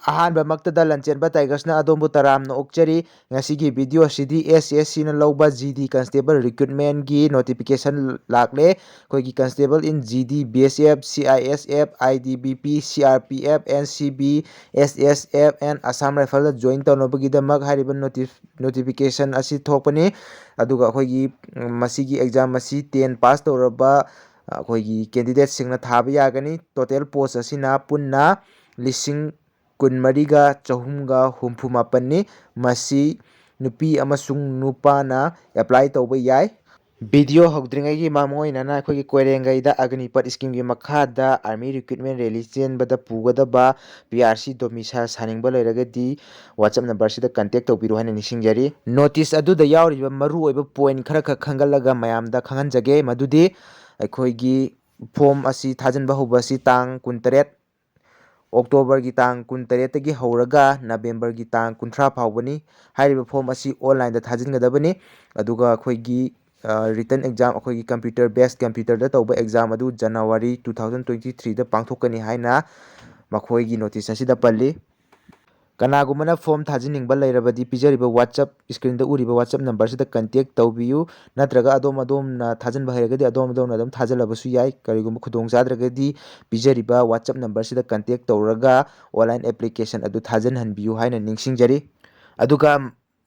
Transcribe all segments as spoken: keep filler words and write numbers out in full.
ꯑꯍꯥꯟꯕꯃꯛꯇꯗ ꯂꯟꯆꯦꯟꯕ ꯇꯥꯏꯒꯔꯁꯅ ꯑꯗꯣꯝꯕꯨ ꯇꯔꯥꯝꯅ ꯑꯣꯛꯆꯔꯤ꯫ ꯉꯁꯤꯒꯤ video ꯑꯁꯤꯗꯤ S S C ꯅ ꯂꯧꯕ G D constable recruitment ꯀꯤ notification ꯂꯥꯛꯂꯦ꯫ ꯑꯩꯈꯣꯏꯒꯤ constable in G D, B S F, C I S F, I T B P, C R P F, N C B, S S F and Assam Rifle the join ꯇꯧꯅꯕꯒꯤꯗꯃꯛ ꯍꯥꯏꯔꯤꯕ notif-, notification ꯑꯁꯤ ꯊꯣꯛꯄꯅꯤ꯫ ꯑꯗꯨꯒ ꯑꯩꯈꯣꯏꯒꯤ, ꯎꯝ, ꯃꯁꯤꯒꯤ exam ꯑꯁꯤ ten pass ꯇꯧꯔꯕ ꯑꯩꯈꯣꯏꯒꯤ candidate ꯁꯤꯡꯅ ꯊꯥꯕ ꯌꯥꯒꯅꯤ꯫ Total post ꯑꯁꯤꯅ ꯄꯨꯟꯅ ꯂꯤꯁꯤꯡ ꯀꯨꯟꯃꯔꯤꯒ ꯆꯍꯨꯝꯒ ꯍꯨꯝꯐꯨ ꯃꯥꯄꯟꯅꯤ꯫ ꯃꯁꯤ ꯅꯨꯄꯤ ꯑꯃꯁꯨꯡ ꯅꯨꯄꯥꯅ apply ꯇꯧꯕ ꯌꯥꯏ꯫ Video ꯍꯧꯗ꯭ꯔꯤꯉꯩꯒꯤ ꯃꯃꯥꯡ ꯑꯣꯏꯅꯅ ꯑꯩꯈꯣꯏꯒꯤ ꯀꯣꯏꯔꯦꯡꯒꯩꯗ ꯑꯒꯅꯤꯄꯠ scheme ꯒꯤ ꯃꯈꯥꯗ army recruitment rally ꯆꯦꯟꯕꯗ ꯄꯨꯒꯗꯕ P R C domicile ꯁꯥꯅꯤꯡꯕ ꯂꯩꯔꯒꯗꯤ WhatsApp number ꯁꯤꯗ contact ꯇꯧꯕꯤꯔꯣ ꯍꯥꯏꯅ ꯅꯤꯡꯁꯤꯡꯖꯔꯤ꯫ Notice ꯑꯗꯨꯗ ꯌꯥꯎꯔꯤꯕ ꯃꯔꯨꯑꯣꯏꯕ point ꯈꯔꯈꯛ ꯈꯟꯒꯠꯂꯒ ꯃꯌꯥꯝꯗ ꯈꯪꯍꯟꯖꯒꯦ꯫ ꯃꯗꯨꯗꯤ ꯑꯩꯈꯣꯏꯒꯤ form ꯑꯁꯤ ꯊꯥꯖꯤꯟꯕ ꯍꯧꯕ ꯑꯁꯤ ꯇꯥꯡ ꯀꯨꯟꯇꯔꯦꯠ, October ꯒꯤ ꯇꯥꯡ ꯀꯨꯟꯇꯔꯦꯠꯇꯒꯤ ꯍꯧꯔꯒ November ꯒꯤ ꯇꯥꯡ ꯀꯨꯟꯊ꯭ꯔꯥ ꯐꯥꯎꯕꯅꯤ꯫ ꯍꯥꯏꯔꯤꯕ form ꯑꯁꯤ online ꯗ ꯊꯥꯖꯤꯟꯒꯗꯕꯅꯤ꯫ ꯑꯗꯨꯒ ꯑꯩꯈꯣꯏꯒꯤ, ꯑ, written exam, ꯑꯩꯈꯣꯏꯒꯤ computer based, computer ꯗ ꯇꯧꯕ exam ꯑꯗꯨ January two thousand twenty three ꯗ ꯄꯥꯡꯊꯣꯛꯀꯅꯤ ꯍꯥꯏꯅ ꯃꯈꯣꯏꯒꯤ notice ꯑꯁꯤꯗ ꯄꯜꯂꯤ꯫ ꯀꯅꯥꯒꯨꯝꯕꯅ form ꯊꯥꯖꯤꯟꯅꯤꯡꯕ ꯂꯩꯔꯕꯗꯤ ꯄꯤꯖꯔꯤꯕ WhatsApp, screen ꯗ ꯎꯔꯤꯕ WhatsApp number ꯁꯤꯗ contact ꯇꯧꯕꯤꯌꯨ꯫ ꯅꯠꯇ꯭ꯔꯒ ꯑꯗꯣꯝ ꯑꯗꯣꯝꯅ ꯊꯥꯖꯤꯟꯕ ꯍꯩꯔꯒꯗꯤ ꯑꯗꯣꯝ ꯑꯗꯣꯝꯅ ꯑꯗꯨꯝ ꯊꯥꯖꯤꯜꯂꯕꯁꯨ ꯌꯥꯏ꯫ ꯀꯔꯤꯒꯨꯝꯕ ꯈꯨꯗꯣꯡ ꯆꯥꯗ꯭ꯔꯒꯗꯤ ꯄꯤꯖꯔꯤꯕ WhatsApp number ꯁꯤꯗ contact ꯇꯧꯔꯒ online application ꯑꯗꯨ ꯊꯥꯖꯤꯟꯍꯟꯕꯤꯌꯨ ꯍꯥꯏꯅ ꯅꯤꯡꯁꯤꯡꯖꯔꯤ꯫ ꯑꯗꯨꯒ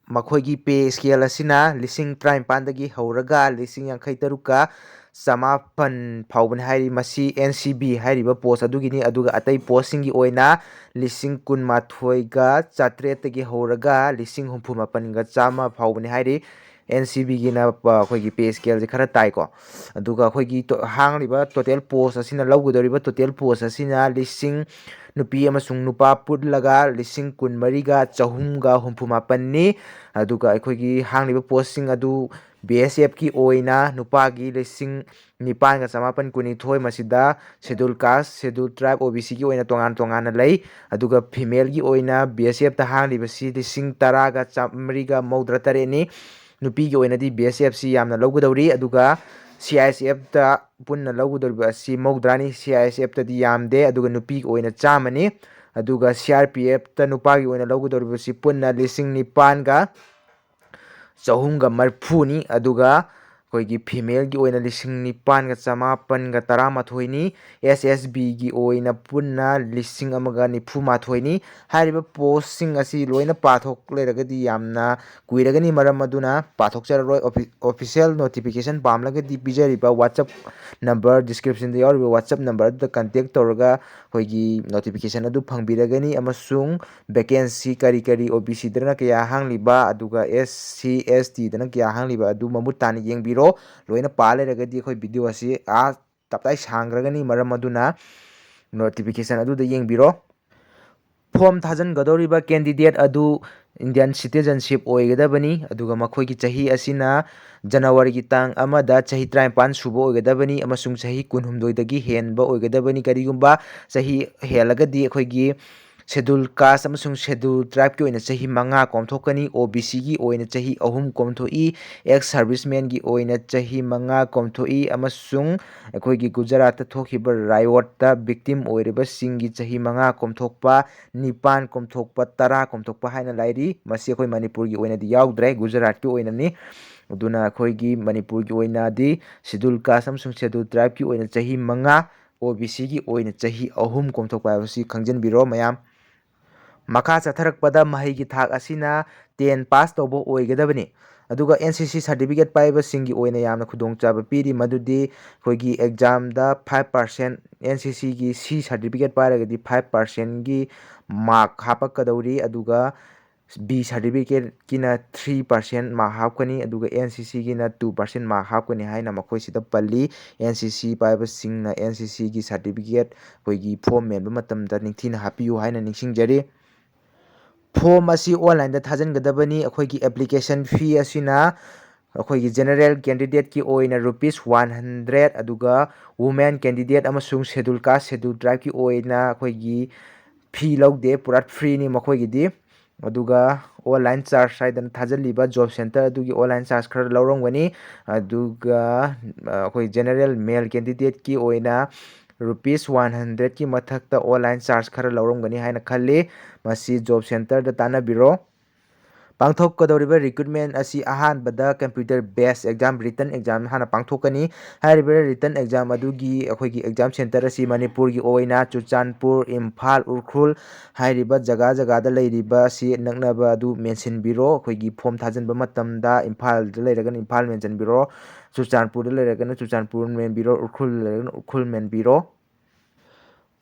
ꯃꯈꯣꯏꯒꯤ pay scale ꯑꯁꯤꯅ ꯂꯤꯁꯤꯡ ꯇꯔꯥꯅꯤꯄꯥꯟꯗꯒꯤ ꯍꯧꯔꯒ ꯂꯤꯁꯤꯡ ꯌꯥꯡꯈꯩ ꯇꯔꯨꯛꯀ ꯆꯃꯥꯄꯟ ꯐꯥꯎꯕꯅꯤ ꯍꯥꯏꯔꯤ꯫ ꯃꯁꯤ N C B ꯍꯥꯏꯔꯤꯕ post ꯑꯗꯨꯒꯤꯅꯤ꯫ ꯑꯗꯨꯒ ꯑꯇꯩ post ꯁꯤꯡꯒꯤ ꯑꯣꯏꯅ ꯂꯤꯁꯤꯡ ꯀꯨꯟꯃꯥꯊꯣꯏꯒ ꯆꯥꯇ꯭ꯔꯦꯠꯇꯒꯤ ꯍꯧꯔꯒ ꯂꯤꯁꯤꯡ ꯍꯨꯝꯐꯨ ꯃꯥꯄꯟꯒ ꯆꯥꯝꯃ ꯐꯥꯎꯕꯅꯤ ꯍꯥꯏꯔꯤ꯫ N C B ꯒꯤꯅ, ꯑ, ꯑꯩꯈꯣꯏꯒꯤ pay scale ꯁꯦ ꯈꯔ ꯇꯥꯏꯀꯣ꯫ ꯑꯗꯨꯒ ꯑꯩꯈꯣꯏꯒꯤ ꯇꯣ-, ꯍꯥꯡꯂꯤꯕ total post ꯑꯁꯤꯅ ꯂꯧꯒꯗꯧꯔꯤꯕ total post ꯑꯁꯤꯅ ꯂꯤꯁꯤꯡ, ꯅꯨꯄꯤ ꯑꯃꯁꯨꯡ ꯅꯨꯄꯥ ꯄꯨꯜꯂꯒ ꯂꯤꯁꯤꯡ ꯀꯨꯟꯃꯔꯤꯒ ꯆꯍꯨꯝꯒ ꯍꯨꯝꯐꯨ ꯃꯥꯄꯟꯅꯤ꯫ ꯑꯗꯨꯒ ꯑꯩꯈꯣꯏꯒꯤ ꯍꯥꯡꯂꯤꯕ post ꯁꯤꯡ ꯑꯗꯨ B S F ꯀꯤ ꯑꯣꯏꯅ ꯅꯨꯄꯥꯒꯤ ꯂꯤꯁꯤꯡ ꯅꯤꯄꯥꯟꯒ ꯆꯃꯥꯄꯟ ꯀꯨꯟꯅꯤꯊꯣꯏ, ꯃꯁꯤꯗ schedule caste, schedule tribe, O B C ꯒꯤ ꯑꯣꯏꯅ ꯇꯣꯉꯥꯟ ꯇꯣꯉꯥꯟꯅ ꯂꯩ꯫ ꯑꯗꯨꯒ female ꯒꯤ ꯑꯣꯏꯅ B S F ꯇ ꯍꯥꯡꯂꯤꯕꯁꯤ ꯂꯤꯁꯤꯡ ꯇꯔꯥꯒ ꯆꯥꯃꯔꯤꯒ ꯃꯧꯗ꯭ꯔꯥ ꯇꯔꯦꯠꯅꯤ꯫ ꯅꯨꯄꯤꯒꯤ ꯑꯣꯏꯅꯗꯤ B S F ꯁꯤ ꯌꯥꯝꯅ ꯂꯧꯒꯗꯧꯔꯤ꯫ ꯑꯗꯨꯒ C I S F ꯇ ꯄꯨꯟꯅ ꯂꯧꯒꯗꯧꯔꯤꯕ ꯑꯁꯤ ꯃꯧꯗ꯭ꯔꯥꯅꯤ꯫ C I S F ꯇꯗꯤ ꯌꯥꯝꯗꯦ, ꯑꯗꯨꯒ ꯅꯨꯄꯤꯒꯤ ꯑꯣꯏꯅ ꯆꯥꯝꯃꯅꯤ꯫ ꯑꯗꯨꯒ ꯁꯤ ꯑꯥꯔ ꯄꯤ ꯑꯦꯐꯇ ꯅꯨꯄꯥꯒꯤ ꯑꯣꯏꯅ ꯂꯧꯒꯗꯧꯔꯤꯕꯁꯤ ꯄꯨꯟꯅ ꯂꯤꯁꯤꯡ ꯅꯤꯄꯥꯟꯒ ꯆꯍꯨꯝꯒ ꯃꯔꯤꯐꯨꯅꯤ꯫ ꯑꯗꯨꯒ ꯑꯩꯈꯣꯏꯒꯤ ꯐꯤꯃꯦꯜꯒꯤ ꯑꯣꯏꯅ ꯂꯤꯁꯤꯡ ꯅꯤꯄꯥꯟꯒ ꯆꯃꯥꯄꯟꯒ ꯇꯔꯥꯃꯥꯊꯣꯏꯅꯤ꯫ ꯑꯦꯁ ꯑꯦꯁ ꯕꯤꯒꯤ ꯑꯣꯏꯅ ꯄꯨꯟꯅ ꯂꯤꯁꯤꯡ ꯑꯃꯒ ꯅꯤꯐꯨ ꯃꯥꯊꯣꯏꯅꯤ꯫ ꯍꯥꯏꯔꯤꯕ ꯄꯣꯁꯁꯤꯡ ꯑꯁꯤ ꯂꯣꯏꯅ ꯄꯥꯊꯣꯛ ꯂꯩꯔꯒꯗꯤ ꯌꯥꯝꯅ ꯀꯨꯏꯔꯒꯅꯤ, ꯃꯔꯝ ꯑꯗꯨꯅ ꯄꯥꯊꯣꯛꯆꯔꯔꯣꯏ꯫ ꯑꯣꯐꯤ-, ꯑꯣꯐꯤꯁꯤꯌꯦꯜ ꯅꯣꯇꯤꯐꯤꯀꯦꯁꯟ ꯄꯥꯝꯂꯒꯗꯤ ꯄꯤꯖꯔꯤꯕ WhatsApp ꯅꯝꯕꯔ, ꯗꯤꯁꯀ꯭ꯔꯤꯞꯁꯟꯗ ꯌꯥꯎꯔꯤꯕ WhatsApp ꯅꯝꯕꯔꯗꯨꯗ ꯀꯟꯇꯦꯛ ꯇꯧꯔꯒ ꯑꯩꯈꯣꯏꯒꯤ ꯅꯣꯇꯤꯐꯤꯀꯦꯁꯟ ꯑꯗꯨ ꯐꯪꯕꯤꯔꯒꯅꯤ, ꯑꯃꯁꯨꯡ ꯚꯦꯀꯦꯟꯁꯤ ꯀꯔꯤ ꯀꯔꯤ, ꯑꯣ ꯕꯤ ꯁꯤꯗꯅ ꯀꯌꯥ ꯍꯥꯡꯂꯤꯕ, ꯑꯗꯨꯒ ꯑꯦꯁ ꯁꯤ, ꯑꯦꯁ ꯇꯤꯗꯅ ꯀꯌꯥ ꯍꯥꯡꯂꯤꯕ ꯑꯗꯨ ꯃꯃꯨꯠ ꯇꯥꯅ ꯌꯦꯡꯕꯤꯔꯣ꯫ ꯂꯣꯏꯅ ꯄꯥ ꯂꯩꯔꯒꯗꯤ ꯑꯩꯈꯣꯏ ꯚꯤꯗꯤꯑꯣ ꯑꯁꯤ ꯑꯥ ꯇꯞꯇꯥꯏ ꯁꯥꯡꯈ꯭ꯔꯒꯅꯤ, ꯃꯔꯝ ꯑꯗꯨꯅ ꯅꯣꯇꯤꯐꯤꯀꯦꯁꯟ ꯑꯗꯨꯗ ꯌꯦꯡꯕꯤꯔꯣ꯫ ꯐꯣꯝ ꯊꯥꯖꯤꯟꯒꯗꯧꯔꯤꯕ ꯀꯦꯟꯗꯤꯗꯦꯠ ꯑꯗꯨ ꯏꯟꯗꯤꯌꯟ ꯁꯤꯇꯤꯖꯟꯁꯤꯞ ꯑꯣꯏꯒꯗꯕꯅꯤ, ꯑꯗꯨꯒ ꯃꯈꯣꯏꯒꯤ ꯆꯍꯤ ꯑꯁꯤꯅ ꯖꯅꯋꯥꯔꯤꯒꯤ ꯇꯥꯡ ꯑꯃꯗ ꯆꯍꯤ ꯇꯔꯥꯅꯤꯄꯥꯟ ꯁꯨꯕ ꯑꯣꯏꯒꯗꯕꯅꯤ ꯑꯃꯁꯨꯡ ꯆꯍꯤ ꯀꯨꯟꯍꯨꯝꯗꯣꯏꯗꯒꯤ ꯍꯦꯟꯕ ꯑꯣꯏꯒꯗꯕꯅꯤ꯫ ꯀꯔꯤꯒꯨꯝꯕ ꯆꯍꯤ ꯍꯦꯜꯂꯒꯗꯤ ꯑꯩꯈꯣꯏꯒꯤ ꯁꯦꯗꯨꯜ ꯀꯥꯁ ꯑꯃꯁꯨꯡ ꯁꯦꯗꯨꯜ ꯇ꯭ꯔꯥꯏꯕꯀꯤ ꯑꯣꯏꯅ ꯆꯍꯤ ꯃꯉꯥ ꯀꯣꯝꯊꯣꯛꯀꯅꯤ, ꯑꯣ ꯕꯤ ꯁꯤꯒꯤ ꯑꯣꯏꯅ ꯆꯍꯤ ꯑꯍꯨꯝ ꯀꯣꯝꯊꯣꯛꯏ, ꯑꯦꯛꯁ ꯁꯥꯔꯚꯤꯁꯃꯦꯟꯒꯤ ꯑꯣꯏꯅ ꯆꯍꯤ ꯃꯉꯥ ꯀꯣꯝꯊꯣꯛꯏ, ꯑꯃꯁꯨꯡ ꯑꯩꯈꯣꯏꯒꯤ ꯒꯨꯖꯔꯥꯠꯇ ꯊꯣꯛꯈꯤꯕ ꯔꯥꯏꯑꯣꯠꯇ ꯚꯤꯛꯇꯤꯝ ꯑꯣꯏꯔꯤꯕꯁꯤꯡꯒꯤ ꯆꯍꯤ ꯃꯉꯥ ꯀꯣꯝꯊꯣꯛꯄ, ꯅꯤꯄꯥꯟ ꯀꯣꯝꯊꯣꯛꯄ, ꯇꯔꯥ ꯀꯣꯝꯊꯣꯛꯄ ꯍꯥꯏꯅ ꯂꯩꯔꯤ꯫ ꯃꯁꯤ ꯑꯩꯈꯣꯏ ꯃꯅꯤꯄꯨꯔꯒꯤ ꯑꯣꯏꯅꯗꯤ ꯌꯥꯎꯗ꯭ꯔꯦ, ꯒꯨꯖꯔꯥꯠꯀꯤ ꯑꯣꯏꯅꯅꯤ꯫ ꯑꯗꯨꯅ ꯑꯩꯈꯣꯏꯒꯤ ꯃꯅꯤꯄꯨꯔꯒꯤ ꯑꯣꯏꯅꯗꯤ ꯁꯦꯗꯨꯜ ꯀꯥꯁ ꯑꯃꯁꯨꯡ ꯁꯦꯗꯨꯜ ꯇ꯭ꯔꯥꯏꯕꯀꯤ ꯑꯣꯏꯅ ꯆꯍꯤ ꯃꯉꯥ, ꯑꯣ ꯕꯤ ꯁꯤꯒꯤ ꯑꯣꯏꯅ ꯆꯍꯤ ꯑꯍꯨꯝ ꯀꯣꯝꯊꯣꯛꯄ ꯍꯥꯏꯕꯁꯤ ꯈꯪꯖꯤꯟꯕꯤꯔꯣ ꯃꯌꯥꯝ꯫ ꯃꯈꯥ ꯆꯠꯊꯔꯛꯄꯗ ꯃꯍꯩꯒꯤ ꯊꯥꯛ ꯑꯁꯤꯅ ꯇꯦꯟ ꯄꯥꯁ ꯇꯧꯕ ꯑꯣꯏꯒꯗꯕꯅꯤ꯫ ꯑꯗꯨꯒ ꯑꯦꯟ ꯁꯤ ꯁꯤ ꯁꯥꯔꯇꯤꯐꯤꯀꯦꯠ ꯄꯥꯏꯕꯁꯤꯡꯒꯤ ꯑꯣꯏꯅ ꯌꯥꯝꯅ ꯈꯨꯗꯣꯡꯆꯥꯕ ꯄꯤꯔꯤ, ꯃꯗꯨꯗꯤ ꯑꯩꯈꯣꯏꯒꯤ ꯑꯦꯛꯖꯥꯝꯗ ꯐꯥꯏꯚ ꯄꯥꯔꯁꯦꯟ, ꯑꯦꯟ ꯁꯤ ꯁꯤꯒꯤ ꯁꯤ ꯁꯥꯔꯇꯤꯐꯤꯀꯦꯠ ꯄꯥꯏꯔꯒꯗꯤ ꯐꯥꯏꯚ ꯄꯥꯔꯁꯦꯟꯒꯤ ꯃꯥꯔꯛ ꯍꯥꯞꯄꯛꯀꯗꯧꯔꯤ, ꯑꯗꯨꯒ ꯕꯤ ꯁꯥꯔꯇꯤꯐꯤꯀꯦꯠꯀꯤꯅ ꯊ꯭ꯔꯤ ꯄꯥꯔꯁꯦꯟ ꯃꯥꯔꯛ ꯍꯥꯞꯀꯅꯤ, ꯑꯗꯨꯒ N C ꯁꯤꯒꯤꯅ two percent mark ꯍꯥꯞꯀꯅꯤ ꯍꯥꯏꯅ ꯃꯈꯣꯏꯁꯤꯗ ꯄꯜꯂꯤ꯫ ꯑꯦꯟ ꯁꯤ ꯁꯤ ꯄꯥꯏꯕꯁꯤꯡꯅ ꯑꯦꯟ ꯁꯤ ꯁꯤꯒꯤ ꯁꯥꯔꯇꯤꯐꯤꯀꯦꯠ ꯑꯩꯈꯣꯏꯒꯤ ꯐꯣꯝ ꯃꯦꯟꯕ ꯃꯇꯝꯗ ꯅꯤꯡꯊꯤꯅ ꯍꯥꯞꯄꯤꯌꯨ ꯍꯥꯏꯅ ꯅꯤꯡꯁꯤꯡꯖꯔꯤ꯫ ꯐꯣꯝ ꯑꯁꯤ ꯑꯣꯟꯂꯥꯏꯟꯗ ꯊꯥꯖꯤꯟꯒꯗꯕꯅꯤ꯫ ꯑꯩꯈꯣꯏꯒꯤ ꯑꯦꯄ꯭ꯂꯤꯀꯦꯁꯟ ꯐꯤ ꯑꯁꯤꯅ ꯑꯩꯈꯣꯏꯒꯤ ꯖꯦꯅꯔꯦꯜ ꯀꯦꯟꯗꯤꯗꯦꯠꯀꯤ ꯑꯣꯏꯅ ꯔꯨꯄꯤꯁ ꯋꯥꯟ ꯍꯟꯗ꯭ꯔꯦꯠ, ꯑꯗꯨꯒ ꯋꯨꯃꯦꯟ ꯀꯦꯟꯗꯤꯗꯦꯠ ꯑꯃꯁꯨꯡ ꯁꯦꯗꯨꯜ ꯀꯥꯁ, ꯁꯦꯗꯨꯜ ꯇ꯭ꯔꯥꯏꯕꯀꯤ ꯑꯣꯏꯅ ꯑꯩꯈꯣꯏꯒꯤ ꯐꯤ ꯂꯧꯗꯦ, ꯄꯨꯔꯥ ꯐ꯭ꯔꯤꯅꯤ ꯃꯈꯣꯏꯒꯤꯗꯤ꯫ ꯑꯗꯨꯒ ꯑꯣꯟꯂꯥꯏꯟ ꯆꯥꯔꯖ ꯍꯥꯏꯗꯅ ꯊꯥꯖꯤꯜꯂꯤꯕ ꯖꯣꯕ ꯁꯦꯟꯇꯔ ꯑꯗꯨꯒꯤ ꯑꯣꯟꯂꯥꯏꯟ ꯆꯥꯔꯖ ꯈꯔ ꯂꯧꯔꯝꯒꯅꯤ꯫ ꯑꯗꯨꯒ, ꯑ, ꯑꯩꯈꯣꯏ ꯖꯦꯅꯔꯦꯜ ꯃꯦꯜ ꯀꯦꯟꯗꯤꯗꯦꯠꯀꯤ ꯑꯣꯏꯅ ꯔꯨꯄꯤꯁ ꯋꯥꯟ ꯍꯟꯗ꯭ꯔꯦꯗꯀꯤ ꯃꯊꯛꯇ ꯑꯣꯟꯂꯥꯏꯟ ꯆꯥꯔꯖ ꯈꯔ ꯂꯧꯔꯝꯒꯅꯤ ꯍꯥꯏꯅ ꯈꯜꯂꯤ꯫ ꯃꯁꯤ ꯖꯣꯕ ꯁꯦꯟꯇꯔꯗ ꯇꯥꯟꯅꯕꯤꯔꯣ꯫ ꯄꯥꯡꯊꯣꯛꯀꯗꯧꯔꯤꯕ ꯔꯤꯀ꯭ꯔꯨꯠꯃꯦꯟ ꯑꯁꯤ ꯑꯍꯥꯟꯕꯗ ꯀꯝꯄ꯭ꯌꯨꯇꯔ ꯕꯦꯁ ꯑꯦꯛꯖꯥꯝ, ꯔꯤꯇꯟ ꯑꯦꯛꯖꯥꯝ ꯍꯥꯟꯅ ꯄꯥꯡꯊꯣꯛꯀꯅꯤ꯫ ꯍꯥꯏꯔꯤꯕ ꯔꯤꯇꯟ ꯑꯦꯛꯖꯥꯝ ꯑꯗꯨꯒꯤ ꯑꯩꯈꯣꯏꯒꯤ ꯑꯦꯛꯖꯥꯝ ꯁꯦꯟꯇꯔ ꯑꯁꯤ ꯃꯅꯤꯄꯨꯔꯒꯤ ꯑꯣꯏꯅ ꯆꯨꯔꯆꯥꯟꯄꯨꯔ, ꯏꯝꯐꯥꯜ, ꯎꯈ꯭ꯔꯨꯜ ꯍꯥꯏꯔꯤꯕ ꯖꯒꯥ ꯖꯒꯥꯗ ꯂꯩꯔꯤꯕ ꯑꯁꯤ ꯅꯛꯅꯕ ꯑꯗꯨ ꯃꯦꯟꯁꯤꯟꯕꯤꯔꯣ꯫ ꯑꯩꯈꯣꯏꯒꯤ ꯐꯣꯝ ꯊꯥꯖꯤꯟꯕ ꯃꯇꯝꯗ ꯏꯝꯐꯥꯜꯗ ꯂꯩꯔꯒꯅ ꯏꯝꯐꯥꯜ ꯃꯦꯟꯁꯤꯟꯕꯤꯔꯣ, ꯆꯨꯔꯆꯥꯟꯄꯨꯔꯗ ꯂꯩꯔꯒꯅ ꯆꯨꯔꯆꯥꯟꯄꯨꯔ ꯃꯦꯟꯕꯤꯔꯣ, ꯎꯈ꯭ꯔꯨꯜꯗ ꯂꯩꯔꯒꯅ ꯎꯈ꯭ꯔꯨꯜ ꯃꯦꯟꯕꯤꯔꯣ꯫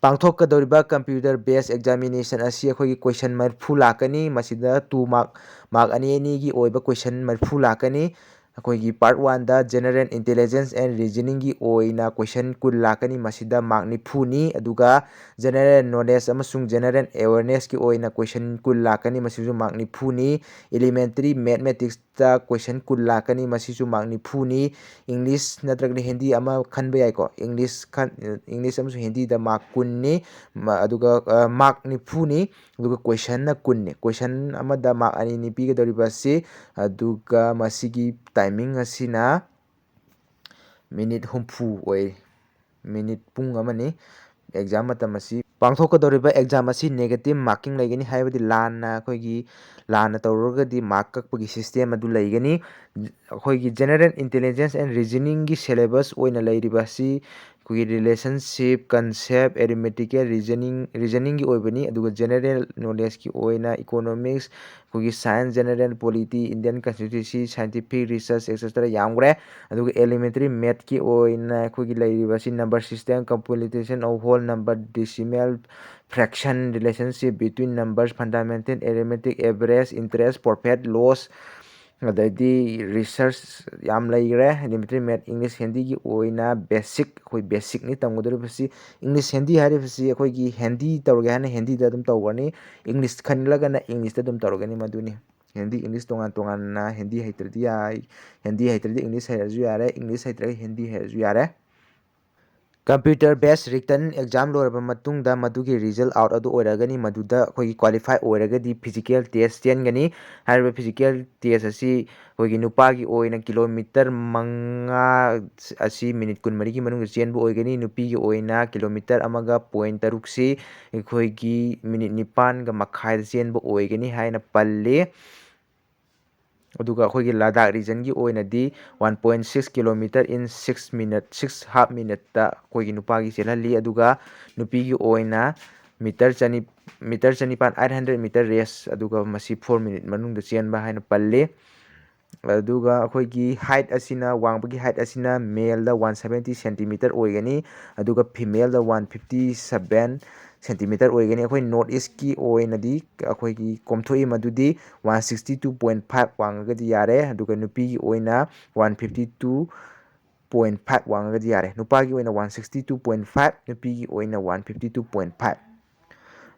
ꯄꯥꯡꯊꯣꯛꯀꯗꯧꯔꯤꯕ ꯀꯝꯄ꯭ꯌꯨꯇꯔ ꯕꯦꯁ ꯑꯦꯛꯖꯥꯃꯤꯅꯦꯁꯟ ꯑꯁꯤ ꯑꯩꯈꯣꯏꯒꯤ ꯀꯣꯏꯁꯟ ꯃꯔꯤꯐꯨ ꯂꯥꯛꯀꯅꯤ꯫ ꯃꯁꯤꯗ ꯇꯨ ꯃꯥꯔꯛ, ꯃꯥꯔꯛ ꯑꯅꯤ ꯑꯅꯤꯒꯤ ꯑꯣꯏꯕ ꯀꯣꯏꯁꯟ ꯃꯔꯤꯐꯨ ꯂꯥꯛꯀꯅꯤ꯫ ꯑꯩꯈꯣꯏꯒꯤ ꯄꯥꯔꯠ ꯋꯥꯟꯗ General Intelligence and Reasoningꯒꯤ ꯑꯣꯏꯅ ꯀꯣꯏꯁꯟ ꯀꯨꯟ ꯂꯥꯛꯀꯅꯤ꯫ ꯃꯁꯤꯗ ꯃꯥꯔꯛ ꯅꯤꯐꯨꯅꯤ꯫ ꯑꯗꯨꯒ General Knowledge ꯑꯃꯁꯨꯡ General Awarenessꯀꯤ ꯑꯣꯏꯅ ꯀꯣꯏꯁꯟ ꯀꯨꯟ ꯂꯥꯛꯀꯅꯤ꯫ ꯃꯁꯤꯁꯨ ꯃꯥꯔꯛ ꯅꯤꯐꯨꯅꯤ꯫ Elementary Mathematicsꯇ ꯀꯣꯏꯁꯟ ꯀꯨꯟ ꯂꯥꯛꯀꯅꯤ꯫ ꯃꯁꯤꯁꯨ ꯃꯥꯔꯛ ꯅꯤꯐꯨꯅꯤ꯫ ꯏꯪꯂꯤꯁ ꯅꯠꯇ꯭ꯔꯒꯅ ꯍꯤꯟꯗꯤ ꯑꯃ ꯈꯟꯕ ꯌꯥꯏꯀꯣ꯫ ꯏꯪꯂꯤꯁ ꯈꯟ-, ꯏꯪꯂꯤꯁ ꯑꯃꯁꯨꯡ ꯍꯤꯟꯗꯤꯗ ꯃꯥꯔꯛ ꯀꯨꯟꯅꯤ꯫ ꯃ-, ꯑꯗꯨꯒ, ꯑ, ꯃꯥꯔꯛ ꯅꯤꯐꯨꯅꯤ꯫ ꯑꯗꯨꯒ ꯀꯣꯏꯁꯟꯅ ꯀꯨꯟꯅꯤ꯫ ꯀꯣꯏꯁꯟ ꯑꯃꯗ ꯃꯥꯔꯛ ꯑꯅꯤꯅꯤ ꯄꯤꯒꯗꯧꯔꯤꯕ ꯑꯁꯤ꯫ ꯑꯗꯨꯒ ꯃꯁꯤꯒꯤ ꯇꯥꯏꯃꯤꯡ ꯑꯁꯤꯅ ꯃꯤꯅꯤꯠ ꯍꯨꯝꯐꯨ ꯑꯣꯏ꯫ ꯃꯤꯅꯤꯠ ꯄꯨꯡ ꯑꯃꯅꯤ꯫ ꯑꯦꯛꯖꯥꯝ ꯃꯇꯝ ꯑꯁꯤ ꯄꯥꯡꯊꯣꯛꯀꯗꯧꯔꯤꯕ ꯑꯦꯛꯖꯥꯝ ꯑꯁꯤ negative marking ꯂꯩꯒꯅꯤ, ꯍꯥꯏꯕꯗꯤ ꯂꯥꯟꯅ ꯑꯩꯈꯣꯏꯒꯤ ꯂꯥꯟꯅ ꯇꯧꯔꯨꯔꯒꯗꯤ ꯃꯥꯔꯛ ꯀꯛꯄꯒꯤ ꯁꯤꯁꯇꯦꯝ ꯑꯗꯨ ꯂꯩꯒꯅꯤ꯫ ꯑꯩꯈꯣꯏꯒꯤ General Intelligence and Reasoningꯒꯤ syllabus ꯑꯣꯏꯅ ꯂꯩꯔꯤꯕ ꯑꯁꯤ ꯑꯩꯈꯣꯏꯒꯤ relationship, concept, arithmetical reasoning, reasoningꯒꯤ ꯑꯣꯏꯕꯅꯤ꯫ ꯑꯗꯨꯒ General Knowledgeꯀꯤ ꯑꯣꯏꯅ Economics, ꯑꯩꯈꯣꯏꯒꯤ Science, General Polity, Indian Constituency, Scientific Research, etcetera ꯌꯥꯝꯈ꯭ꯔꯦ꯫ ꯑꯗꯨꯒ Elementary Mathꯀꯤ ꯑꯣꯏꯅ ꯑꯩꯈꯣꯏꯒꯤ ꯂꯩꯔꯤꯕ ꯑꯁꯤ number system, computation of whole number, decimal, fraction, relationship between numbers, fundamental arithmetic, average, interest, profit, loss, ꯑꯗꯩꯗꯤ research ꯌꯥꯝ ꯂꯩꯈ꯭ꯔꯦ꯫ Elementary Math, English, Hindiꯒꯤ ꯑꯣꯏꯅ basic, ꯑꯩꯈꯣꯏ basicꯅꯤ ꯇꯝꯒꯗꯧꯔꯤꯕꯁꯤ꯫ English, Hindi ꯍꯥꯏꯔꯤꯕꯁꯤ ꯑꯩꯈꯣꯏꯒꯤ ꯍꯤꯟꯗꯤ ꯇꯧꯔꯒꯦ ꯍꯥꯏꯅ ꯍꯤꯟꯗꯤꯗ ꯑꯗꯨꯝ ꯇꯧꯒꯅꯤ꯫ English ꯈꯜꯂꯒꯅ Englishꯇ ꯑꯗꯨꯝ ꯇꯧꯔꯒꯅꯤ꯫ ꯃꯗꯨꯅꯤ꯫ ꯍꯤꯟꯗꯤ, English ꯇꯣꯉꯥꯟ ꯇꯣꯉꯥꯟꯅ ꯍꯤꯟꯗꯤ ꯍꯩꯇ꯭ꯔꯗꯤ ꯌꯥꯏ, ꯍꯤꯟꯗꯤ ꯍꯩꯇ꯭ꯔꯗꯤ English ꯍꯩꯔꯁꯨ ꯌꯥꯔꯦ, English ꯍꯩꯇ꯭ꯔꯒ ꯍꯤꯟꯗꯤ ꯍꯩꯔꯁꯨ ꯌꯥꯔꯦ꯫ Computer based written exam ꯂꯣꯏꯔꯕ ꯃꯇꯨꯡꯗ ꯃꯗꯨꯒꯤ result out ꯑꯗꯨ ꯑꯣꯏꯔꯛꯑꯒꯅꯤ꯫ ꯃꯗꯨꯗ ꯑꯩꯈꯣꯏꯒꯤ qualify ꯑꯣꯏꯔꯒꯗꯤ physical test ꯆꯦꯟꯒꯅꯤ꯫ ꯍꯥꯏꯔꯤꯕ physical test ꯑꯁꯤ ꯑꯩꯈꯣꯏꯒꯤ ꯅꯨꯄꯥꯒꯤ ꯑꯣꯏꯅ ꯀꯤꯂꯣꯃꯤꯇꯔ ꯃꯉꯥ ꯑꯁꯤ ꯃꯤꯅꯤꯠ ꯀꯨꯟꯃꯔꯤꯒꯤ ꯃꯅꯨꯡꯗ ꯆꯦꯟꯕ ꯑꯣꯏꯒꯅꯤ꯫ ꯅꯨꯄꯤꯒꯤ ꯑꯣꯏꯅ ꯀꯤꯂꯣꯃꯤꯇꯔ ꯑꯃꯒ ꯄꯣꯏꯟ ꯇꯔꯨꯛꯁꯤ ꯑꯩꯈꯣꯏꯒꯤ ꯃꯤꯅꯤꯠ ꯅꯤꯄꯥꯟꯒ ꯃꯈꯥꯏꯗ ꯆꯦꯟꯕ ꯑꯣꯏꯒꯅꯤ ꯍꯥꯏꯅ ꯄꯜꯂꯤ꯫ ꯑꯗꯨꯒ ꯑꯩꯈꯣꯏꯒꯤ ꯂꯗꯥꯛ region ꯒꯤ ꯑꯣꯏꯅꯗꯤ one point six kilometer in six minute, six half minute ꯇ ꯑꯩꯈꯣꯏꯒꯤ ꯅꯨꯄꯥꯒꯤ ꯆꯦꯜꯍꯜꯂꯤ꯫ ꯑꯗꯨꯒ ꯅꯨꯄꯤꯒꯤ ꯑꯣꯏꯅ ꯃꯤꯇꯔ ꯆꯅꯤ, ꯃꯤꯇꯔ ꯆꯅꯤꯄꯥꯟ, eight hundred meter race, ꯑꯗꯨꯒ ꯃꯁꯤ four minute ꯃꯅꯨꯡꯗ ꯆꯦꯟꯕ ꯍꯥꯏꯅ ꯄꯜꯂꯤ꯫ ꯑꯗꯨꯒ ꯑꯩꯈꯣꯏꯒꯤ height ꯑꯁꯤꯅ, ꯋꯥꯡꯕꯒꯤ height ꯑꯁꯤꯅ male ꯗ one seventy centimeter ꯑꯣꯏꯒꯅꯤ, ꯑꯗꯨꯒ female ꯗ one fifty seven centimeter ꯑꯣꯏꯒꯅꯤ꯫ ꯑꯩꯈꯣꯏ North East ꯀꯤ ꯑꯣꯏꯅꯗꯤ ꯑꯩꯈꯣꯏꯒꯤ ꯀꯣꯝꯊꯣꯛꯏ, ꯃꯗꯨꯗꯤ one sixty two point five ꯋꯥꯡꯉꯒꯗꯤ ꯌꯥꯔꯦ, ꯑꯗꯨꯒ ꯅꯨꯄꯤꯒꯤ ꯑꯣꯏꯅ one fifty two point five ꯋꯥꯡꯉꯒꯗꯤ ꯌꯥꯔꯦ꯫ ꯅꯨꯄꯥꯒꯤ ꯑꯣꯏꯅ one sixty two point five, ꯅꯨꯄꯤꯒꯤ ꯑꯣꯏꯅ one fifty two point five꯫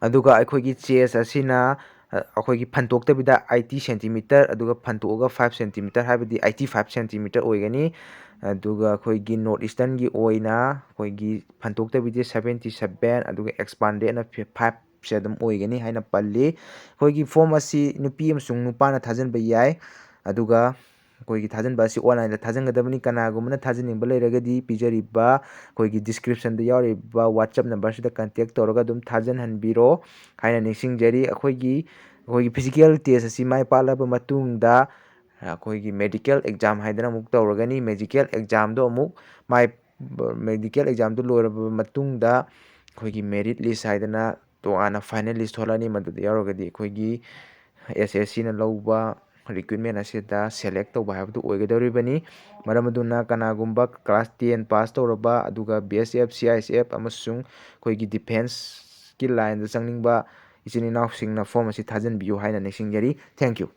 ꯑꯗꯨꯒ ꯑꯩꯈꯣꯏꯒꯤ chest ꯑꯁꯤꯅ, ꯑ, ꯑꯩꯈꯣꯏꯒꯤ ꯐꯟꯇꯣꯛꯇꯕꯤꯗ eighty centimeter, ꯑꯗꯨꯒ ꯐꯟꯇꯣꯛꯑꯒ five centimeter, ꯍꯥꯏꯕꯗꯤ eighty five centimeter ꯑꯣꯏꯒꯅꯤ꯫ ꯑꯗꯨꯒ ꯑꯩꯈꯣꯏꯒꯤ North Eastern ꯒꯤ ꯑꯣꯏꯅ ꯑꯩꯈꯣꯏꯒꯤ ꯐꯟꯇꯣꯛꯇꯕꯤꯗ seventy seven, ꯑꯗꯨꯒ expanded ꯅ five ꯁꯦ ꯑꯗꯨꯝ ꯑꯣꯏꯒꯅꯤ ꯍꯥꯏꯅ ꯄꯜꯂꯤ꯫ ꯑꯩꯈꯣꯏꯒꯤ form ꯑꯁꯤ ꯅꯨꯄꯤ ꯑꯃꯁꯨꯡ ꯅꯨꯄꯥꯅ ꯊꯥꯖꯤꯟꯕ ꯌꯥꯏ꯫ ꯑꯗꯨꯒ ꯑꯩꯈꯣꯏꯒꯤ ꯊꯥꯖꯤꯟꯕ ꯑꯁꯤ online ꯗ ꯊꯥꯖꯤꯟꯒꯗꯕꯅꯤ꯫ ꯀꯅꯥꯒꯨꯝꯕꯅ ꯊꯥꯖꯤꯟꯅꯤꯡꯕ ꯂꯩꯔꯒꯗꯤ ꯄꯤꯖꯔꯤꯕ ꯑꯩꯈꯣꯏꯒꯤ description ꯗ ꯌꯥꯎꯔꯤꯕ WhatsApp number ꯁꯤꯗ contact ꯇꯧꯔꯒ ꯑꯗꯨꯝ ꯊꯥꯖꯤꯟꯍꯟꯕꯤꯔꯣ ꯍꯥꯏꯅ ꯅꯤꯡꯁꯤꯡꯖꯔꯤ꯫ ꯑꯩꯈꯣꯏꯒꯤ, ꯑꯩꯈꯣꯏꯒꯤ physical test ꯑꯁꯤ ꯃꯥꯏ ꯄꯥꯛꯂꯕ ꯃꯇꯨꯡꯗ ꯑꯩꯈꯣꯏꯒꯤ medical exam ꯍꯥꯏꯗꯅ ꯑꯃꯨꯛ ꯇꯧꯔꯒꯅꯤ꯫ Medical exam ꯗꯣ ꯑꯃꯨꯛ ꯃꯥꯏ, medical exam ꯗꯨ ꯂꯣꯏꯔꯕ ꯃꯇꯨꯡꯗ ꯑꯩꯈꯣꯏꯒꯤ merit list ꯍꯥꯏꯗꯅ ꯇꯣꯉꯥꯟꯅ final list ꯊꯣꯛꯂꯛꯑꯅꯤ꯫ ꯃꯗꯨꯗ ꯌꯥꯎꯔꯒꯗꯤ ꯑꯩꯈꯣꯏꯒꯤ S S C ꯅ ꯂꯧꯕ recruitment ꯑꯁꯤꯗ select ꯇꯧꯕ ꯍꯥꯏꯕꯗꯨ ꯑꯣꯏꯒꯗꯧꯔꯤꯕꯅꯤ꯫ ꯃꯔꯝ ꯑꯗꯨꯅ ꯀꯅꯥꯒꯨꯝꯕ class ten pass ꯇꯧꯔꯕ, ꯑꯗꯨꯒ B S F, C I S F ꯑꯃꯁꯨꯡ ꯑꯩꯈꯣꯏꯒꯤ defence ꯀꯤ line ꯗ ꯆꯪꯅꯤꯡꯕ ꯏꯆꯤꯟ ꯏꯅꯥꯎꯁꯤꯡꯅ form ꯑꯁꯤ ꯊꯥꯖꯤꯟꯕꯤꯌꯨ ꯍꯥꯏꯅ ꯅꯤꯡꯁꯤꯡꯖꯔꯤ꯫ Thank you꯫